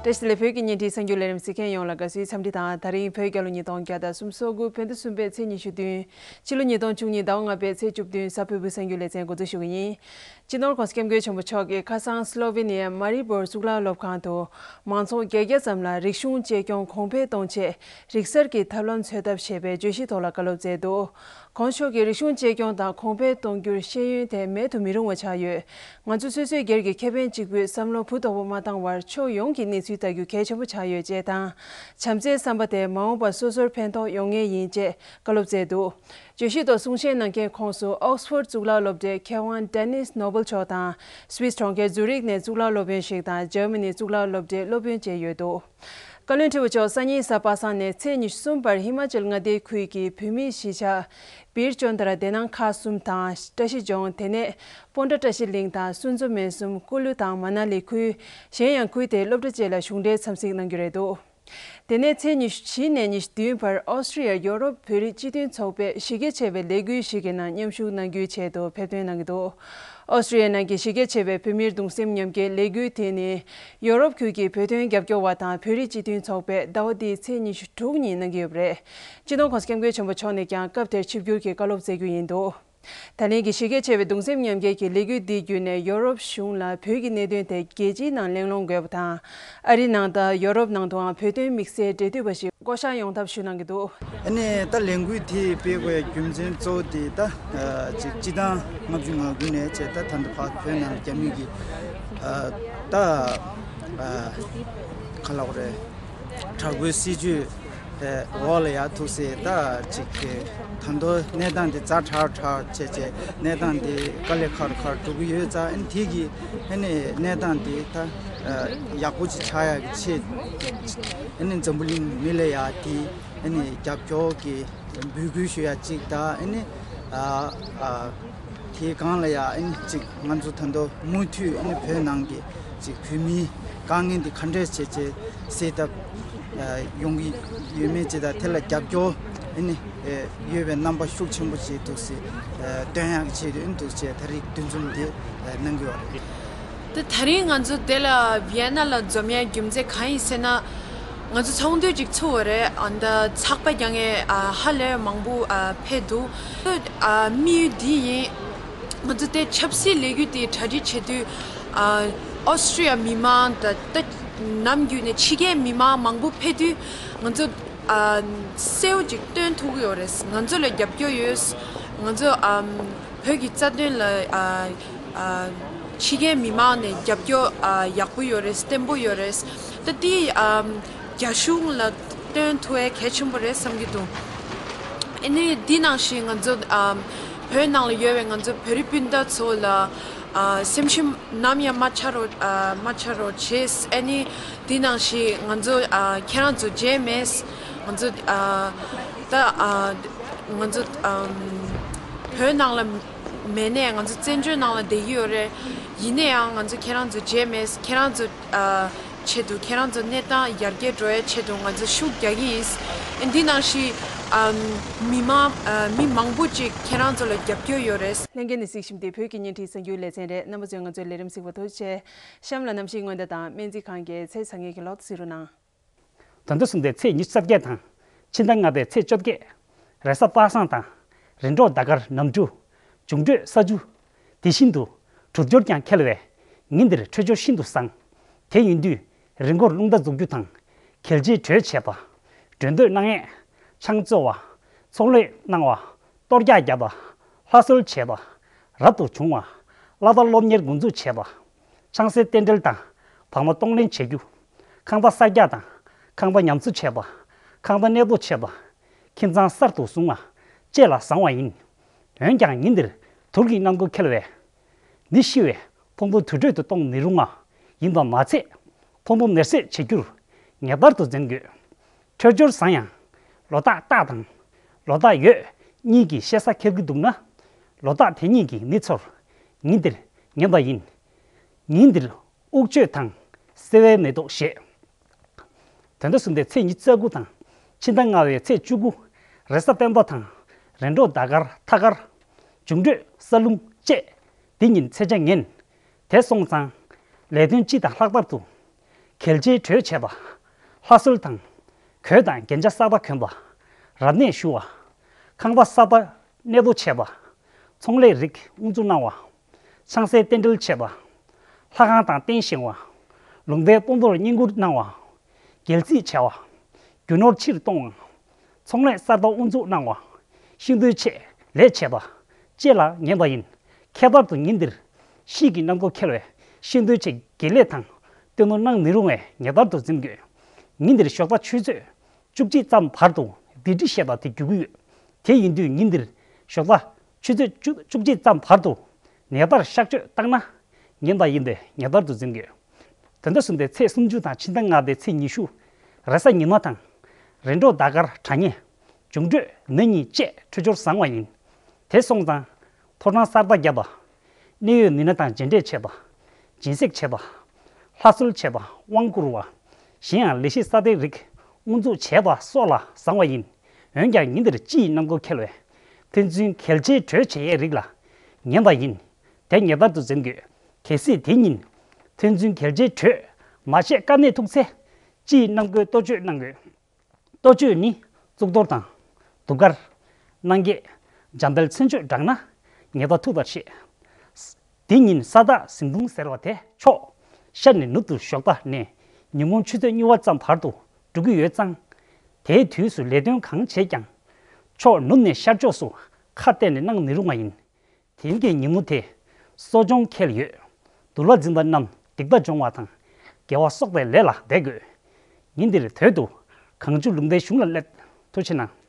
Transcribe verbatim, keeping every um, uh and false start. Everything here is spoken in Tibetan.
བཀྲ་ཤིས་བདེ་ལེགས། བོད་ཀྱི་བརྙན་འཕྲིན་གསར་འགྱུར་ལས་རིམ་གཟིགས་མཁན་ཡོངས་ལ་དགའ་བསུའི་འཚམས་འདྲི་དང་། ད་རིང་བོད་རྒྱལ་ལོ་ཉིས་སྟོང་བརྒྱ་དང་སུམ་ཅུ་སོ་དགུ་བོད་ཟླ་གསུམ་པའི་ཚེས་ཉི་ཤུ་བདུན། ཕྱི་ལོ་ཉིས་སྟོང་བཅུ་གཉིས་ཟླ་བ་ལྔ་པའི་ཚེས་བཅུ་བདུན། གཟའ་ཕུར་བུའི་གསར་འགྱུར་ལེ་ཚན་འགོ་འཛུགས་ཞུ་གི་ཡིན། སྤྱི་ནོར་༸གོང་ས་༸སྐྱབས་མགོན་ཆེན་པོ་མཆོག་གིས་ཁ་སང་སི་ལོ་ཝེ་ནི་ཡའི་མ་རི་བོར་གཙུག་ལག་སློབ་ཁང་དུ་མང་ཚོགས་བརྒྱད་བརྒྱ་ཙམ་ལ་རིག་གཞུང་གཅེས་སྐྱོང་གོང་འཕེལ་གཏོང་ཆེད་རིག་གསར་གྱི་ཐབས་ལམ་འཚོལ་ཐབས་ཞེས་པའི་བརྗོད་གཞིའི་ཐོག་ལ་བཀའ་སློབ་སྩལ་འདུག ༸གོང་ས་མཆོག་གིས་རིག་གཞུང་གཅེས་སྐྱོང་དང་གོང་འཕེལ་གཏོང་རྒྱུར་ཤེས་ཡོན་དེ་མེད་དུ་མི་རུང་བ་ཆགས་ཡོད། ང་ཚོ་སོ་སོའི་སྒེར་གྱི་ཁེ་ཕན་གཅིག་པུས་བསམ་བློ་བུ་དོག་པོ་མ་བཏང་བར་ཕྱོགས་ཡོངས་ཀྱི་གནས་ཚུལ་ལྟ་རྒྱུ་གལ་ཆེན་པོ་ཆགས་ཡོད་ཅེས་དང་། བྱམས་བརྩེའི་བསམ་པ་དེ་མ་འོངས་པར་སོ་སོར་ཕན་ཐོགས་ཡོང་ངེས་ཡིན་ཅེས་བཀའ་སློབ་སྩལ་འདུག་བརྗོད་གཞིའི་ཐོག་གསུང་བཤད་གནང་མཁན་ཁོངས་སུ་ཨོག་སི་ཕོར་གཙུག་ལག་སློབ་གྲྭའི་མཁས་དབང་ཌེ་ནིས་ནོ་བེལ་མཆོག་དང་། སུད་སི་གྲོང་ཁྱེར་ཛུ་རིག་ནས་གཙུག་ལག་སློབ་དཔོན་ཞིག་དང་། འཇར་མ་ནིའི་གཙུག་ལག་སློབ་གྲྭའི་སློབ་དཔོན་བཅས་ཡོད་འདུག་བཀའ་བློན་ཁྲི་པ་མཆོག་སང་ཉིན་གཟའ་པ་སངས་ནས་ཚེས་ཉི་ཤུ་གསུམ་བར་ཧི་མ་ཅལ་མངའ་སྡེའི་ཁུལ་གྱི་བོད་མིའི་གཞིས་ཆགས་བིར་ཅོན་དར་སྡེ་སྣ་ཁག་གསུམ་དང་བཀྲ་ཤིས་ལྗོངས། དེ་ནས་སྤོན་ཊ་བཀྲ་ཤིས་གླིང་དང་སུན་ཙོ་སྨད་གསུམ། ཀུ་ལུ་དང་མ་ན་ལི་ཁུལ། གཞན་ཡང་ཁུལ་དེའི་སློབ་གྲྭ་བཅས་ལ་གཞུང་འབྲེལ་འཚམས་གཟིགས་གནང་རྒྱུ་རེད་འདུག་དེ་ནས་ཚེས་ཉི་ཤུ་བཞི་ནས་ཉི་ཤུ་བདུན་བར་ཨོ་སི་ཀྲི་ཡར་ཡོ་རོབ་བོད་རིགས་སྤྱི་མཐུན་ཚོགས་པས་གཞི་རྒྱ་ཆེ་བའི་ལས་འགུལ་ཞིག་གི་ནང་མཉམ་ཞུགས་གནང་རྒྱུའི་ཆེད་དུ་ཕེབས་ཐོན་གནང་གི་འདུག་ཨོ་སི་ཀྲི་ཡ་ནང་གི་གཞི་རྒྱ་ཆེ་བའི་བོད་མིའི་གདུང་སེམས་མཉམ་སྐྱེད་ལས་འགུལ་དེ་ནི་ཡོ་རོབ་ཁུལ་གྱི་བོད་དོན་རྒྱབ་སྐྱོར་བ་དང་བོད་རིགས་སྤྱི་མཐུན་ཚོགས་པས་ཟླ་བ་འདིའི་ཚེས་ཉི་ཤུ་དྲུག་ཉིན་གནང་གི་ཡོད་པ་རེད། སྤྱི་ནོར་༸གོང་ས་༸སྐྱབས་མགོན་ཆེན་པོ་མཆོག་ནས་ཀྱང་སྐབས་དེར་ཆིབས་བསྒྱུར་གྱིས་བཀའ་སློབ་སྩལ་རྒྱུ་ཡིན་འདུག་ད་ལན་གྱི་གཞི་རྒྱ་ཆེ་བའི་གདུང་སེམས་མཉམ་སྐྱེད་ཀྱི་ལས་འགུལ་འདི་བརྒྱུད་ནས་ཡོ་རོབ་གཞུང་ལ་བོད་ཀྱི་གནད་དོན་དེ་རྒྱལ་སྤྱིའི་ནང་གླེང་སློང་དགོས་པ་དང་། ཨ་རིའི་ནང་དང་ཡོ་རོབ་ནང་དུའང་བོད་དོན་དམིགས་བསལ་འབྲེལ་མཐུད་པ་ཞིག་བསྐོ་གཞག་ཡོང་ཐབས་ཞུ་གནང་གི་འདུག་ཨ་ནི་ད་ལས་འགུལ་དེ་སྤེལ་དགོས་ཡ་རྒྱུ་མཚན་གཙོ་བོ་དེ་ད་ཅིག་སྤྱི་ཟླ་ལྔ་བཅུ་ང་དགུ་ནས་བྱས་ད་ད་ལྟ་ཕར་བོད་ནང་རྒྱ་མི་གི་ད་ག་ལབ་དགོས་རེད། དྲག་པོའི་སྲིད་ཇུས་དེ་འོག་ལ་ཡ་ཐུག་སའི་ད་ཅིག་གི་ད་མདོ་གནས་སྟངས་དེ་ཛ་དྲག་དྲག་བྱས་བྱས་གནས་སྟངས་དེ་དཀའ་ལས་ཁག་རུ་ཁག་རུ་འགྲོ་གི་ཡོད་ཙང་ཨ་ནི་དེ་གི་ཨ་ནི་གནས་སྟངས་དེ་ད་ཡག་པོ་ཅིག་ཆགས་ཡག་གི་ཆེད་ཨ་ནི་འཛམ་བུ་གླིང་མི་ལ་ཡ་དེ་ཨ་ནི་རྒྱབ་སྐྱོར་གི་འབོད་སྐུལ་ཞུ་ཡ་གཅིག་དང་ཨ་ནི་ཨ་ཨ་དེའི་སྒང་ལ་ཡ་ཨ་ནི་གཅིག་ང་ཚོ་ད་དུང་མུ་མཐུད་ཨ་ནི་བོད་ནང་གི་གཅིག་བོད་མིའི་དཀའ་ངལ་འདི་ག་འདྲས་བྱས་བྱས་སེལ་ཐབས་ཨ་ཡོང་གི་ཡོད་མེད་ཅེས་དང་དེ་ལ་རྒྱབ་སྐྱོར་ཨ་ནི་ཨ་ཡོད་པའི་རྣམ་པ་ཤུགས་ཆེན་པོ་ཞིག་འདུག་སེ་ཨ་སྟོན་ཡག་གི་ཆེད་དུ་ཨ་ནི་འདུག་སེ་ད་རེས་འདུ་འཛོམས་འདི་ཨ་གནང་གི་ཡོད་རེད། དེ་ད་རིང་ང་ཚོ་དེ་ལ་ཝི་ཡེ་ན་ལ་འཛོམས་ཡའི་རྒྱུ་མཚན་གང་ཡིན་ཟེར་ན། ང་ཚོ་ཚོགས་འདུ་ཅིག་ཚུགས་པ་རེད། ཨ་ད་ཚགས་པར་རྒྱག་མཁན་ཨ་ཧ་ལས་མང་པོ་ཨ་ཕེབས་འདུག་ཨ་དམིགས་ཡུལ་འདི་ཡིན། ང་ཚོ་དེ་ཆབ་སྲིད་ལས་འགུལ་དེ་གྲ་སྒྲིག་བྱེད་དུས་ཨ་ཨོ་སི་ཀྲི་ཡ་མི་མང་དང་ད་ནམ་རྒྱུན་ནས་ཕྱི་རྒྱལ་མི་མང་མང་པོ་ཕེབས་དུས་ང་ཚོ་ཨ་གསལ་པོ་ཅིག་སྟོན་ཐུབ་ཀྱི་ཡོད་རེད། ང་ཚོ་ལ་རྒྱབ་སྐྱོར་ཡོད། ང་ཚོ་ཨམ་བོད་ཀྱི་རྩ་དོན་ལ་ཨ་ཨ་ཕྱི་རྒྱལ་མི་མང་ནས་རྒྱབ་སྐྱོར་ཨ་ཡག་པོ་ཡོད་རེད། བརྟན་པོ་ཡོད་རེད། ད་དེ་ཨམ་རྒྱ་གཞུང་ལ་སྟོན་ཐུབ་ཡ་གལ་ཆེན་པོ་རེད་བསམ་གྱི་འདུག་ཨ་ནི་འདི་ནང་བཞིན་ང་ཚོ་ཨམ་བོད་ནང་ལ་ཡོད་པའི་ང་ཚོ་བོད་རིགས་སྤུན་ཟླ་ཚོ་ལ་ཨ་སེམས་ཤུགས་ནམ་ཡང་མ་ཆག་རོགས་ཨ་མ་ཆག་རོགས་བྱེད། ཨ་ནི་འདི་ནང་བཞིན་ང་ཚོ་ཨ་ཁྱེད་རང་ཚོ་རྗེས་མེད། ང་ཚོ་ཨ་ད་ཨ་ང་ཚོ་ཨམ་བོད་ནང་ལ་མེད་ནས་ང་ཚོ་བཙན་བྱོལ་ནང་ལ་བསྡད་ཀྱི་ཡོད་རེད། ཡིན་ན་ཡང་ང་ཚོ་ཁྱེད་རང་ཚོ་རྗེས་མེད། ཁྱེད་རང་ཚོ་ཨ་ཆེད་དུ་ཁྱེད་རང་ཚོ་གནས་སྟངས་ཡར་རྒྱས་འགྲོ་ཡའི་ཆེད་དུ་ང་ཚོ་ཤུགས་རྒྱག་གི་ཡིན། འདི་ནང་བཞིན་ཨམ་མི་མང་ཨ་མི་མང་པོ་ཅིག་ཁྱེད་རང་ཚོ་ལ་རྒྱབ་སྐྱོར་ཡོད་རེད། ལྷན་རྒྱས་ནས་གཟིགས་བཞིན་དེ་བོད་ཀྱི་བརྙན་འཕྲིན་གསར་འགྱུར་ལེ་ཚན་རེད། རྣམ་པ་ཚོས་ང་ཚོའི་ལས་རིམ་གཟིགས་པར་ཐུགས་རྗེ་ཆེ། གཤམ་ལ་གནམ་གཤིས་སྔོན་བརྡ་དང་སྨན་རྩིས་ཁང་གི་ཚེས་བཟང་ངན་གྱི་ལོ་ཐོ་གཟིགས་རོགས་གནང་། ད་ལྟ་གསུམ་པའི་ཚེས་ཉི་ཤུ་རྩ་བརྒྱད་དང་ཕྱི་ཟླ་ལྔ་པའི་ཚེས་བཅོ་བརྒྱད། རེས་གཟའ་པ་སངས་དང་རིམ་གྲོ་ཟླ་སྐར་ནམ་གྲུ། འབྱུང་འཕྲོད་ས་ཆུ། དེ་བཞིན་དུ་དྲུག་སྦྱོར་ཀྱང་ཁེལ་བས་ཉིན་འདིར་འཕྲོད་སྦྱོར་ཤིན་ཏུ་བཟང་། དེ་ཡིན་དུས་རི་མགོར་རླུང་རྟ་འཛུགས་རྒྱུ་དང་། གལ་ཆེའི་གྲོས་བྱེད་པ། མགྲོན་བསྡོམས་གནང་ཡས། ཆང་སྤྱོད་པ། ཚོང་ལས་གནང་བ། གཏོར་རྒྱག་བརྒྱབ་པ། ལྷ་གསོལ་བྱེད་པ། རབ་ཏུ་བྱུང་བ། བླ་དྭགས་སློབ་གཉེར་འགོ་འཛུགས་བྱེད་པ། ཆང་སའི་རྟེན་འབྲེལ་དང་བག་མ་གཏོང་ལེན་བྱེད་རྒྱུ། ཁང་པ་གསར་རྒྱག་དང་ཁང་པ་ཉམས་གསོ་བྱེད་པ། ཁང་པ་གནས་སྤོ་བྱེད་པ། ཁྱིམ་ཚང་གསར་དུ་བཟུང་བ་བཅས་ལ་བཟང་བ་ཡིན། འོན་ཀྱང་ཉིན་འདིར་དུར་གྱི་གནམ་སྒོ་ཁེལ་བས། མི་ཤི་བས་ཕུང་པོ་དུར་ཁྲོད་དུ་གཏོང་མི་རུང་བ་ཡིན་པ་མ་ཚད། ཕུང་པོ་མེར་སྲེག་བྱེད་རྒྱུར་ངེས་པར་དུ་འཛེམ་དགོས། འཕྲོད་སྦྱོར་བཟང་ཡང་ལོ་རྟགས་རྟགས་དང་ལོ་རྟགས་ཡོད་གཉིས་ཀྱི་ཤེས་ས་ཁེལ་གྱི་འདུག་ན། ལོ་རྟགས་དེ་གཉིས་ཀྱི་མི་ཚོར་ཉིན་འདིར་ངན་པ་ཡིན། ཉིན་འདིར་དབུགས་གཅོད་དང་སེར་བའི་མེ་ཏོག་བཞད། དོན་དུ་གསུམ་པའི་ཚེས་ཉི་ཤུ་རྩ་དགུ་དང་ཕྱི་ཟླ་ལྔ་པའི་ཚེས་བཅུ་དགུ། རེས་གཟའ་སྤེན་པ་དང་རིམ་གྲོ་ཟླ་སྐར་ཐ་སྐར། འབྱུང་འཕྲོད་ས་རླུང་བཅས་འདི་ཉིན་ཚེས་ཆ་ངན། དེ་སོང་ཙང་ལས་དོན་སྤྱི་དང་ལྷག་པར་དུ་ གལ་ཆེའི་གྲོས་བྱས་པ། ལྷ་གསོལ་དང་། གོས་དང་རྒྱན་ཆ་གསར་པ་གོན་པ། རབ་གནས་ཞུ་བ། ཁང་པ་གསར་པ་གནས་སྤོ་བྱས་པ། ཚོང་ལས་རིགས་དབུ་འཛུགས་གནང་བ། ཆང་སའི་རྟེན་འབྲེལ་བྱས་པ། ལྷ་ཁང་དང་རྟེན་བཞེངས་བ། ལུང་པའི་དཔོན་པོར་བསྙེན་བཀུར་གནང་བ། རྒྱལ་རྩིས་བྱ་བ། རྒྱུ་ནོར་ཕྱིར་གཏོང་བ། ཚོང་ལས་གསར་པ་དབུ་འཛུགས་གནང་བ། ཤིང་རྡོའི་ཆེད་ལས་བྱས་པ་བཅས་ལ་ཉན་པ་ཡིན། ཁྱད་པར་དུ་ཉིན་འདིར་ཤིང་གི་གནམ་སྒོ་འཁེལ་བས་ཤིང་རྡོའི་ཆེད་དགེ་ལས་དང་སྟོན་མོ་གནང་མི་རུང་བས་ངེས་པར་དུ་འཛེམ་དགོས། ཉིན་འདིར་ཞོགས་པ་ཆུ་ཚོད་བཅུ་གཅིག་ཙམ་བར་དུ་སྡིག་སྒྲིབ་བཤད་པ་དེ་རྒྱུག་གི་ཡོད། དེ་ཡིན་དུས་ཉིན་འདིར་ཞོགས་པ་ཆུ་ཚོད་བཅུ་བཅུ་གཅིག་ཙམ་བར་དུ་ནད་པར་གཤག་བཅོས་བཏང་ན་ཉན་པ་ཡིན་པས་ངེས་པར་དུ་འཛེམ་དགོས། དོན་དུ་གསུངས་པའི་ཚེས་སུམ་ཅུ་དང་ཕྱི་ཟླ་ལྔ་པའི་ཚེས་ཉི་ཤུ། རེས་གཟའ་ཉི་མ་དང་། རེས་འགྲོགས་ཟླ་སྐར་དྲ་ཉེ། འབྱུང་འཕྲོད་ན་ནིང་བཅས་འཕྲོད་སྦྱོར་བཟང་བ་ཡིན། དེ་སོང་ཙང་། ཕོ་བྲང་གསར་པ་བརྒྱབ་པ། གནད་ཡོད་མི་སྣ་དང་མཇལ་འཕྲད་བྱས་པ། སྦྱིན་སྲེག་བྱས་པ། ལྷ་གསོལ་བྱས་པ། དབང་བསྐུར་བ། གཞན་ཡང་ལས་གཞི་གསར་པའི་རིགས་དབུ་འཛུགས་བྱས་པ་སོགས་ལ་བཟང་བ་ཡིན། འོན་ཀྱང་ཉིན་འདིར་སྤྱི་ཡི་གནམ་སྒོ་འཁེལ་བས། ཕན་ཚུན་གལ་ཆེའི་གྲོས་བྱེད་ཡས་རིགས་ལ་ཉན་པ་ཡིན། དེ་ངེས་པར་དུ་འཛེམ་དགོས། གལ་སྲིད་དེ་ཉིན། ཕན་ཚུན་གལ་ཆེའི་གྲོས་མ་བྱས་དཀའ་གནད་ཐུག་ཚེ། སྤྱི་ཡི་གནམ་སྒོའི་གཏོ་བཅོས་གནང་དགོས། གཏོ་བཅོས་ནི། གཙུག་ཏོར་དང་། གདུགས་དཀར། སྣང་བརྒྱད། འཇམ་དཔལ་མཚན་བརྗོད་བགྲངས་ན། ངེས་པ་ཐུག་པར་བཤད། དེ་ཉིན་ས་བདག་གཟིམ་དཔུང་ཟེར་བ་དེ་ཕྱོགས། ཤར་ནས་ནུབ་ཏུ་ཞོགས་པ་ནས་ཉིན་གུང་ཆུ་ཚོད་གཉིས་པ་ཙམ་བར་དུ་འགྲོ་གི་ཡོད་ཙང་། དེའི་དུས་སུ་ལས་དོན་གང་བྱེད་ཀྱང་། ཕྱོགས་ནུབ་ནས་ཤར་ཕྱོགས་སུ་ཁ་གཏད་ནས་གནང་མི་རུང་བ་ཡིན། དེང་གི་ཉིན་མོ་དེ་གསོ་སྦྱོང་འཁེལ་ཡོད། འདུལ་བ་འཛིན་པ་རྣམས་སྡིག་པ་སྦྱོང་བ་དང་། དགེ་བ་གསོག་པའི་ལས་ལ་འབད་དགོས། ཉིན་འདིར་དོལ་དུ་གངས་ཆུ་ལུང་པའི་གཞུང་ལ་སླེབས། ཐུགས་ཆེ་གནང་།